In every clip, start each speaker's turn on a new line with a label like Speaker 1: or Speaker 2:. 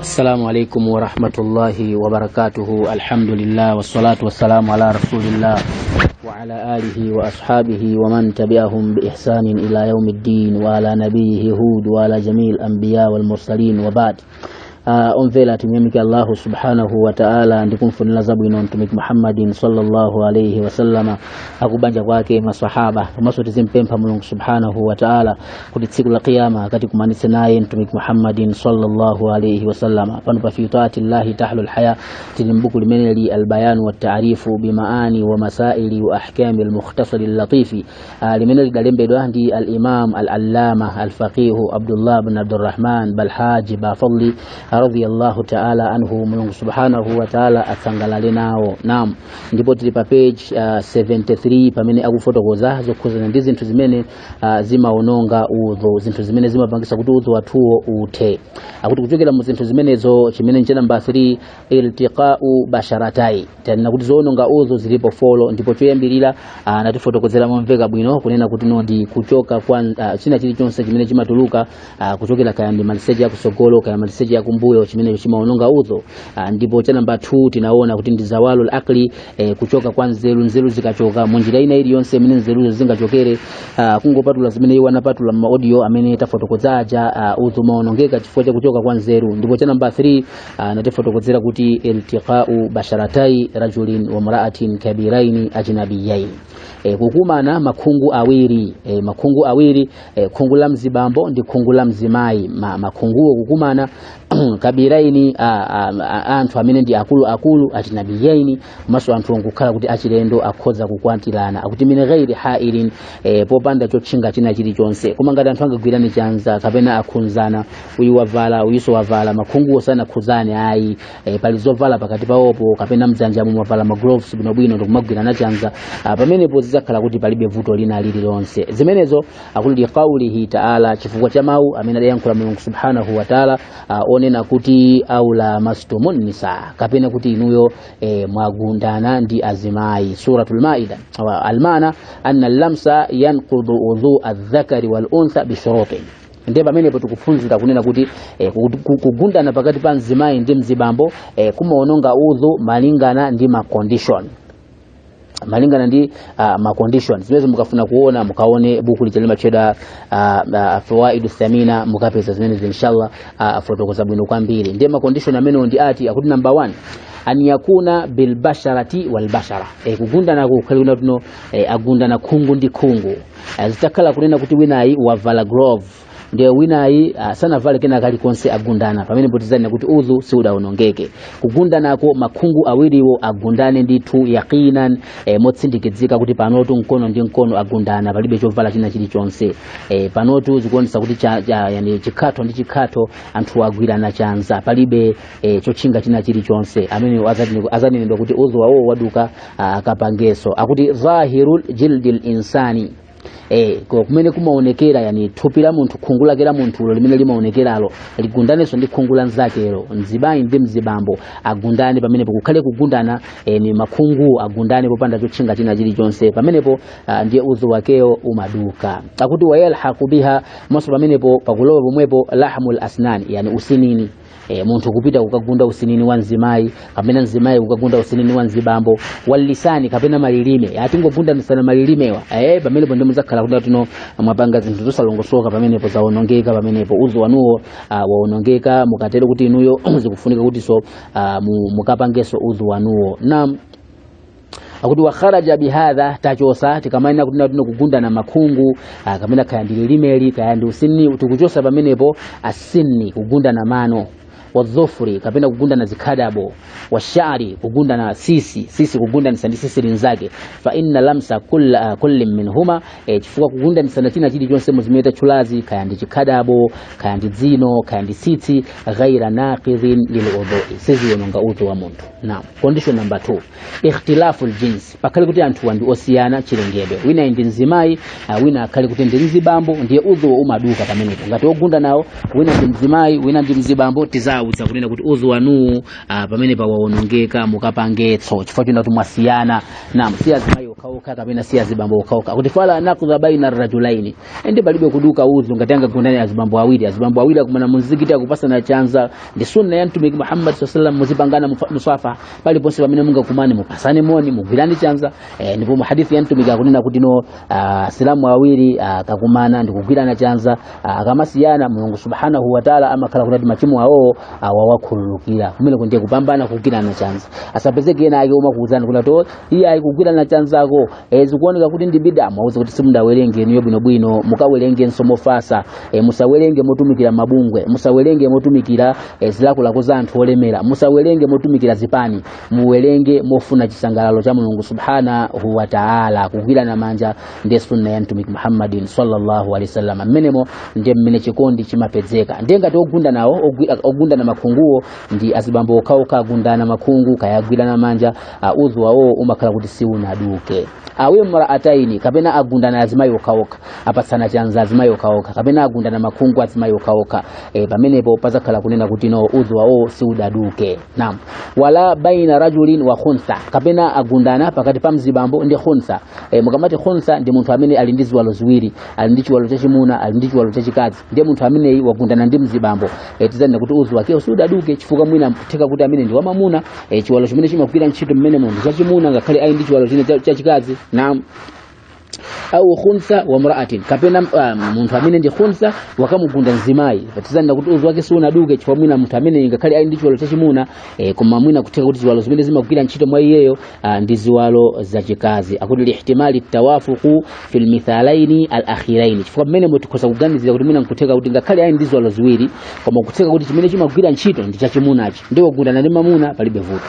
Speaker 1: Assalamu alaikum warahmatullahi wabarakatuhu. Alhamdulillah wassalatu wassalamu ala rasulillah wa ala alihi wa ashabihi wa man tabi'ahum bi ihsanin ila yaumiddin wa ala nabiyhi Hud wa ala jami'il anbiya wal mursalin wa ba'd. Omvera, timuyamike Allahu subhanahu wa ta'ala ndi kumfunira zabwino Mtumiki Muhammadin sallallahu alayhi wasallama, akubanja kwake, masahaba, komanso tizimpempha Mulungu subhanahu wa ta'ala kuti tsiku la Qiyama akatikumanitse naye Mtumiki Muhammadin sallallahu alayhi wasallama. Pano pa Fi Taati Llahi Tahlul Haya tili mbuku limeneli, Albayanu wa Taarifu Bimaani wa Masaili wa Ahkami Almukhtasari Allatifi, limene lidalembedwa ndi Al-Imam Al-Allama Al-Faqihu Abdullah bin Abdurrahman Balhaji Bafadli radiyallahu ta'ala anhu, Mulungu subhanahu wa ta'ala atsangalale nawo. Naam, ndipo tili pa page 73 pamene akufotokoza zokhuzana ndi zinthu zimene zimaononga udhu, zinthu zimene zimapangisa kuti udhu wathuwo uthe. Akuti kuchokera mu zinthu zimenezo, chimene ncha namba 3, iltiqa'u basharatai. Tanena kuti zoononga udhu zilipo four, ndipo choyambirira anatifotokozera momveka bwino kunena kuti no, ndi kuchoka kwa china chilichonse chimene chimatuluka kuchokera kaya ndi maliseche yakusogolo kaya maliseche yakumbuyo, chimene chimaononga udhu. Ndipo cha namba 2 tinaona kuti ndi zawalul akli, kuchoka kwa nzeru. Nzeru zikachoka munjira ina iliyonse imene nzeruzo zingachokere, kungopatula zimene iwo anapatula ma audio amene tafotokozaja, udhu maonongeka chifukwa cha kuchoka kwa nzeru. Ndipo cha namba 3 anatifotokozera kuti iltiqa'u basharatai rajulin wa mra'atin kabiraini ajnabiyain, kukumana makhungu awiri, makhungu awiri, khungu la mzibambo ndi khungu la mzimayi, makhunguwo kukumana, kabiraini, anthu amene ndi akulu akulu, ajnabiyaini, komanso anthu onkukhala kuti achilendo akhoza kukwatirana. Akuti min ghairi hailin, popanda chotchinga china chilichonse. Koma ngati anthu angagwirane chanza kapena akhunzana, uyu wavala, uyuso wavala, makhunguwo sanakhuzane ayi, pali zovala pakati pawopo, kapena mdzanja mwavala ma gloves bwinobwino ndikumagwirana chanza, pamenepo zidzakhala kuti palibe vuto lina lililonse. Zimenezo akuti liqaulihi taala, chifukwa cha mawu amene adayankhula Mulungu subhanahu wa taala, onena kuti au lamastumun nisa, kapena kuti inuyo mwagundana ndi azimayi, Suratul Maida. Almana anna lamsa yanqudu udhu aldhakari wal untha bishurutin. Ndiye pamenepo tikuphunzira kunena kuti kugundana pakati pa mzimayi ndi mzibambo kumaononga udhu malingana ndi ma condition, malingana ndi ma conditions. Zimene mukafuna kuona, mukaone buku lija limatchedwa Fawaidu Thamina, mukapeza zimenezi inshallah, afotokoza bwino kwambiri. Ndiye ma condition amenewo ndi ati? Akuti number 1, an yakuna bilbasharati walbashara, kugundana kukhale kuna tuno agundana khungu ndi khungu. Zitakhala kunena kuti winayi wavala glove ndiye winayi sanavale kena kalikonse, agundana, pamene potizanena kuti udhu siudawonongeke. Kugundanako makhungu awiriwo agundane ndithu yaqinan, motsindikidzika kuti panotu mkono ndi mkono agundana, palibe chovala china chilichonse. Panotu zikuonesa kuti yani chikhatho ndi chikhatho, anthu agwirana chanza, palibe chotchinga china chilichonse, amene azanenedwa kuti udhu wawo waduka, akapangeso. Akuti dhahirul jildil insani, kumene kumaonekera, yani thupi la munthu, khungu lake la munthulo limene limaonekeralo ligundanenso ndi khungu la nzakelo, mzimayi ndi mzibambo agundane. Pamenepo kukhale kugundana, ni makhungu agundane popanda chotchinga china chilichonse, pamenepo ndiye udhu wakeyo umaduka. Akuti wayalhaqu biha, monso pamenepo pakulowa pomwepo lahmul asnani, yani usinini, munthu kupita kukagunda usinini wa mzimayi kapena mzimayi kukagunda usinini wa mzibambo, walisani, kapena malilime, atingogundanisana malilimewa, pamenepo ndi muzakhala kuti tino mwapanga zinthu zosalongosoka, pamenepo zawonongeka, pamenepo udhu wanuwo waonongeka. Mukatero kuti inuyo zikufunika kuti so mukapangenso udhu wanuwo. Naam, akuti wakharaja bihadha, tachosa tikamanena kuti tino kugundana makhungu, kapena kaya ndi lilimeli kaya ndi usinini, tikuchosa pamenepo asinni, kugundana mano, wadhufri, kapena kugundana zikhadabo, washari, kugundana sisi, sisi kugundanisa ndi sisi linzake. Fa inna lamsa kulli minhuma, chifukwa kugundanisana china chilichonse muzimene tachulazi, kaya ndi chikhadabo kaya ndi dzino kaya ndi tsitsi, ghaira naqidhin liludhui, siziwononga udhu wa munthu. Naam, condition number 2, ikhtilafu ljins, pakhale kuti anthuwa ndi osiyana chilengedwe, wina ndi mzimayi, wina akhale kuti ndi mzibambo, ndiye udhuwo umaduka pamenepo. Ngati ogunda nawo wina ndi mzimayi, wina ndi mzibambo, tizawuza kunena kuti udhu wanuwu pamene pawawonongeka, mukapangetso chifukwa china kuti mwasiyana. Naam, si azimayi. okhaokha kapena si azibambo okhaokha. Akuti fala naqdha baina rajulaini, ende palibe kuduka udhu ngati angagundane azibambo awiri. Azibambo awiri akumana mumzikiti akupasana chanza, ndi sunna ya Mtumiki Muhammad sallallahu alaihi wasallam. Muzipangana musafa paliponse pamene mungakumane, mupasane moni, mugwirane chanza. Ndipo mu hadithi ya Mtumiki akunena kuti no, asilamu awiri akakumana ndikugwirana chanza, akamasiyana Mulungu subhanahu wa ta'ala amakhala kuti machimo awo awawakhululukira. Kumeneko ndiye kupambana kugwirana chanza. Asapezeke ena ake omakuwuzani kuti to iye ayi, kugwirana chanzako zikuoneka kuti ndi bida. Mwauze kuti simundawerenge niyo bwinobwino, mukawerengenso mofasa. Musawerenge motumikira mabungwe, musawerenge motumikira zilakolako za anthu olemera, musawerenge motumikira zipani, muwerenge mofuna chisangalalo cha Mulungu subhanahu wa ta'ala. Kugwirana manja ndiye sunna ya Mtumiki Muhammadin sallallahu alaihi wasallam. Mmenemo ndiye mmene chikondi chimapezeka. Ndiye ngati ogunda nawo ogundana makhunguwo ndi azibambo okhaokha, agundana makhungu kaya agwirana manja, udhu wawo umakhala kuti siunaduke. Awi mraataini, kapena agundana azimayi okhaokha, apatsana chanza azimayi okhaokha, kapena agundana makhungu azimayi okhaokha, pamenepo pazakhala kunena kuti no, udhu wawo siudaduke. Naam. Wala baina rajulin wa khuntha, kapena agundana pakati pa mzibambo ndi khuntha. Mukamati khuntha ndi munthu amene ali ndi ziwalo ziwiri, ali ndi chiwalo chachimuna, ali ndi chiwalo chachikazi. Ndiye munthu ameneyi wagundana ndi mzibambo, tizanena kuti udhu wake siudaduke, chifukwa mwina mkutheka kuti amene ndi wamamuna, chiwalo chimene chimagwira ntchito mmene munthu chachimuna, ngakhale ali ndi chiwalo chine chachikazi. Naam. Au khuntha wa mraatin, kapena munthu amene ndi khuntha wakamugunda mzimayi, tizanena kuti udhu wake siunaduke, chifukwa mwina munthu amene ngakhale ali ndi chiwalo chachimuna, koma mwina kutheka kuti ziwalo zimene zimagwira ntchito mwa iyeyo ndi ziwalo zachikazi. Akuti lihtimali tawafuqu fi lmithalaini al akhiraini, chifukwa mmene tikhoza kuganizira kuti mwina nkutheka kuti ngakhale ali ndi ziwalo ziwiri, koma kutheka kuti chimene chimagwira ntchito ndi chachimunachi, ndi wagundana ndi mamuna, palibe vuto.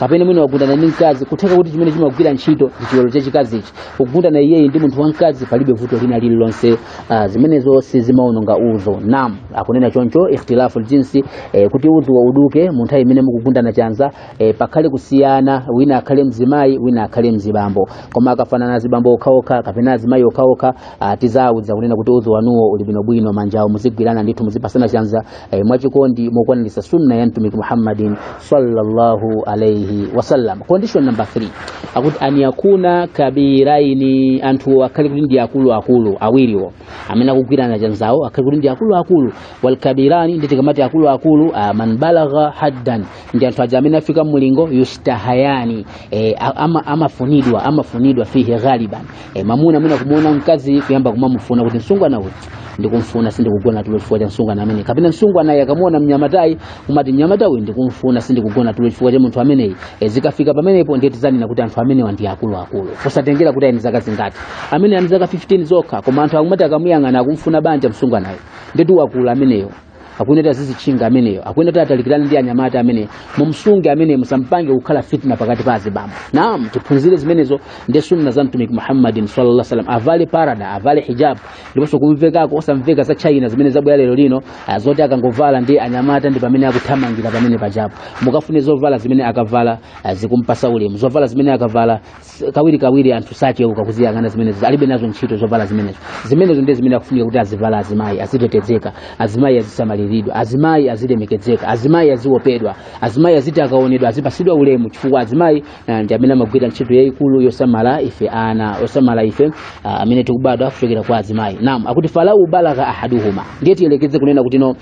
Speaker 1: Kapena mwina wagundana ndi mkazi, kutheka kuti chimene chimagwira ntchito ndi chiwalo chachikazichi, kugundana iyeyi ndi munthu wamkazi, palibe vuto lina lililonse. Zimenezo sizimaononga udhu. Nam, akunena choncho ikhtilafu ljinsi, kuti udhu uduke munthawi imene mukugundana chanza, pakhale kusiyana, wina akhale mzimayi, wina akhale mzibambo. Koma akafanana azibambo okhaokha kapena azimayi okhaokha, tizawuza kunena kuti udhu wanuwo uli bwinobwino. Manjawo muzigwirana ndithu, muzipasana chanza mwachikondi, mokwanirisa sunna ya Mtumiki Muhammadin sallallahu alaihi wasallam. Condition number 3 akuti an yakuna kabiraini, anthu akhale kuti ndi akuluakulu awiriwo amene akugwirana chanzawo, akhale kuti ndi akuluakulu. Walkabirani, ndi tikamati akuluakulu, man balagha haddan, ndi anthu aja amene afika mlingo yustahayani, amafunidwa fihi ghaliban. Mamuna mwina kumuona mkazi kuyamba kumamufuna kuti msungwana uyu ndikumfuna, sindikugona tulo chifukwa cha msungwana amene, kapena msungwana akamuona mnyamatayi kumati mnyamata uyu ndikumfuna, sindikugona tulo chifukwa cha munthu ameneyi. Zikafika pamenepo ndiye tizanena kuti anthu amenewa ndi akuluakulu, posatengera kuti ali zaka zingati. Amene ali zaka 15 zokha, koma anthu akumati akamuyang'ana akumfuna banja msungwanayo, ndiye wakula ameneyo, akuyenera azizitchinga ameneyo, akuyenera atalikirana ndi anyamata amene, mumsunge amene, musampange kukhala fitna pakati pa azibambo. Naam, tiphunzire zimenezo, ndi sunna za Mtumiki Muhammadin sallallahu alaihi wasallam. Avale parada, avale hijab, ndiponso kumvekako, osamveka za China zimene zabwera lero lino, zoti akangovala ndi anyamata ndi pamene akuthamangira pamene pajapo. Mukafune zovala zimene akavala zikumpasa ulemu, zovala zimene akavala kawiri kawiri anthu sacheuka kuziyang'ana zimenezo, alibe nazo ntchito zovala zimenezo. Zimenezo ndiye zimene akufunika kuti azivala azimayi, azitetezeka azimayi, azisamaliridwa azimayi, azilemekezeka azimayi, aziopedwa azimayi, aziti akaonedwa azipasidwa ulemu, chifukwa azimayi ndi amene amagwira ntchito yayikulu yosamala ife ana, yosamala ife amene tikubadwa kuchokera kwa azimayi. Naam, akuti falau balagha ahaduhuma, ndiye tiyelekeze kunena kuti no,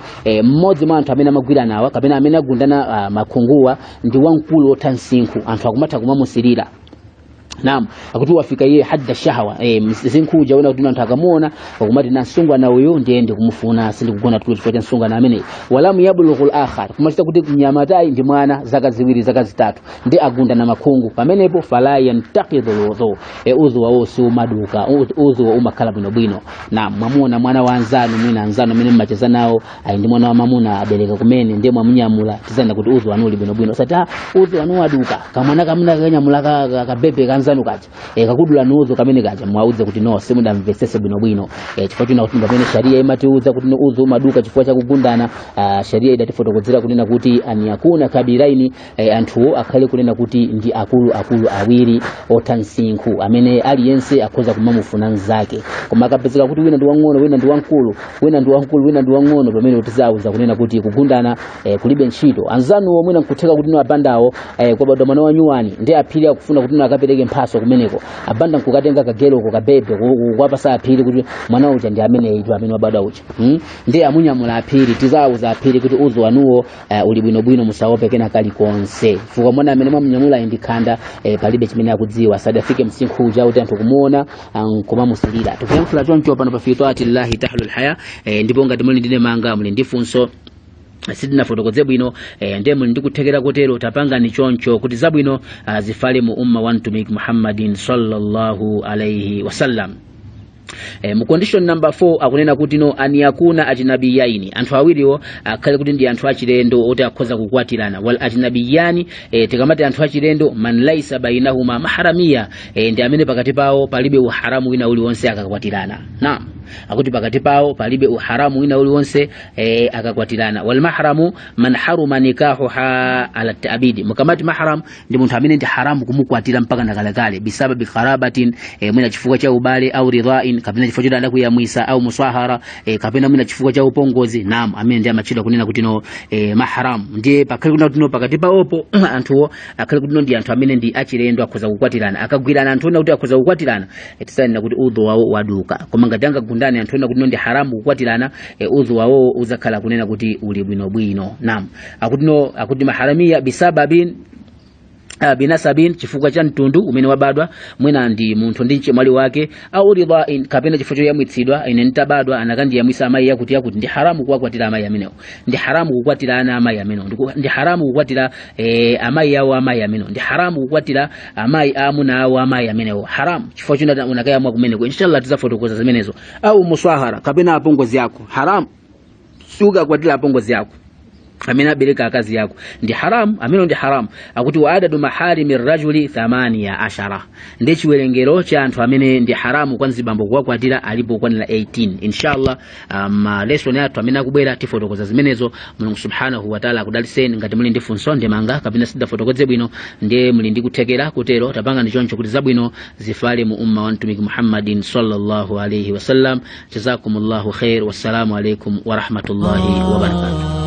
Speaker 1: mmodzi mwa anthu amene amagwira nawa kapena amene agundana makhunguwa ndi wamkulu wotha msinkhu, anthu akumatha kumamusirira. Naam, akuti wafika iye hadda shahawa, msinkhu wena kuti anthu akamuona akumati na msungwana uyu ndiye ndikumufuna, sindikugona tulo chifukwa cha msungwana ameneyi. Walamu yablughu al-akhar, kumachita kuti mnyamatayi ndi mwana, zaka 2, zaka 3, ndi agunda na makhungu, pamenepo fala yantaqidu lwudhu, udhu wawo siumaduka, udhu umakhala bwinobwino. Na mwamuona mwana wa anzanu, mwina anzanu amene mmacheza nawo ali ndi mwana wa mamuna, abereka kumene, ndiye mwamunyamula, tizanena kuti udhu wanu uli bwinobwino. Osati udhu wanu waduka, kamwana kamene kanyamula kabebe kanzanu kaja, kakudula udhu kamene kaja. Mwauze kuti no, simudamvetsese bwinobwino, chifukwa china kuti pamene sharia imatiuza kuti no, udhu umaduka chifukwa chakugundana, sharia idatifotokozera kunena kuti an yakuna kabiraini, anthuwo akhale kunena kuti ndi akulu akulu awiri otha msinkhu amene aliyense akhoza kumamufuna mnzake. Koma akapezeka kuti wina ndi wang'ono, wina ndi wamkulu, wina ndi wamkulu, wina ndi wang'ono, pamene tizauza kunena kuti kugundana kulibe ntchito. Anzanuwo mwina nkutheka kuti no, apandawo kwabadwa mwana wa nyuwani, ndi aphiri akufuna kuti no akapereke. mphaso kumeneko. Abanda nkukatenga kageloko kabebe kuwapasa Aphiri kuti mwana uja ndi amene itu amene wabadwa uja, Ndiye amunyamula Aphiri. Tizawuza Aphiri kuti udhu wanuwo uli bwinobwino, musaope kena kalikonse, chifukwa mwana amene mwamunyamula ndi khanda, palibe chimene akudziwa, sadafike msinkhu uja kuti anthu kumuona nkumamusilira. Tikuyankhula choncho pano pa Fi Taatillahi Tahlul Haya. Ndipo ngati muli ndi ndemanga, muli ndi funso, sitinafotokoze bwino, ndiye muli ndi kuthekera kotero, tapangani choncho kuti zabwino zifale mu umma wa Mtumiki Muhammadin sallallahu alaihi wasallam. Mu condition number 4 akunena kuti no, an yakuna ajnabiyaini, anthu awiriwo akhale kuti ndi anthu achilendo oti akhoza kukwatirana. Wal ajnabiyani, tikamati anthu achilendo, man laisa bainahuma maharamiya, ndi amene pakati pawo palibe uharamu wina uliwonse akakwatirana. Naam, akuti pakati pawo palibe uharamu wina uliwonse akakwatirana. Wal mahramu man haruma nikahuha ala taabidi, mukamati mahram ndi munthu amene ndi haramu kumukwatira mpaka nakalekale, bisababi qarabatin, mwina chifukwa cha ubale, au ridhain, kapena chifukwa choti adakuyamwisa, au musahara, kapena mwina chifukwa cha upongozi. Naam, amene ndi amatchedwa kunena kuti no, mahram. Ndiye pakhale kunena kuti no, pakati pawopo anthuwo akhale kuti no, ndi anthu amene ndi achilendo, akhoza kukwatirana. Akagwirana anthu ena kuti akhoza kukwatirana, tisanena kuti udhu wawo waduka. Koma ngati angagundane anthu ena kuti no, ndi haramu kukwatirana, udhu wawo uzakhala kunena kuti uli bwinobwino. Naam, akuti no, akuti maharamiya bisababin, binasabin, chifukwa cha mtundu umene wabadwa, mwina ndi munthu ndi mchemwali wake, au ridhain, kapena chifukwa choyamwitsidwa. Ine nditabadwa anakandiyamwisa amayi yakuti yakuti, ndi haramu kuwakwatira amayi amenewo, ndi haramu kukwatira ana amayi amenewo, ndi haramu kukwatira amayi awo amayi amenewo, ndi haramu kukwatira amayi aamuna awo amayi amenewo, haramu chifukwa choti unakayamwa kumeneko. Inshallah tizafotokoza zimenezo. Au muswahara, kapena apongozi ako, haramu sukakwatira apongozi ako amene abereka akazi yako, ndi haramu amene ndi haramu. Akuti wa adadu maharimi rajuli 18, ndi chiwerengero cha anthu amene ndi haramu kwa mzibambo kuwakwatira alipo kukwanira 18. Inshallah lesson yathu amene akubwera tifotokoza zimenezo. Mulungu subhanahu wa taala akudaliseni. Ngati muli ndi funso, ndemanga, kapena sidafotokoze bwino, ndiye muli ndi kuthekera kutero, tapanga ndi choncho kuti zabwino zifale mu umma wa Mtumiki Muhammadin sallallahu alaihi wasallam. Jazakumullahu khair, wassalamu alaikum warahmatullahi wabarakatuh.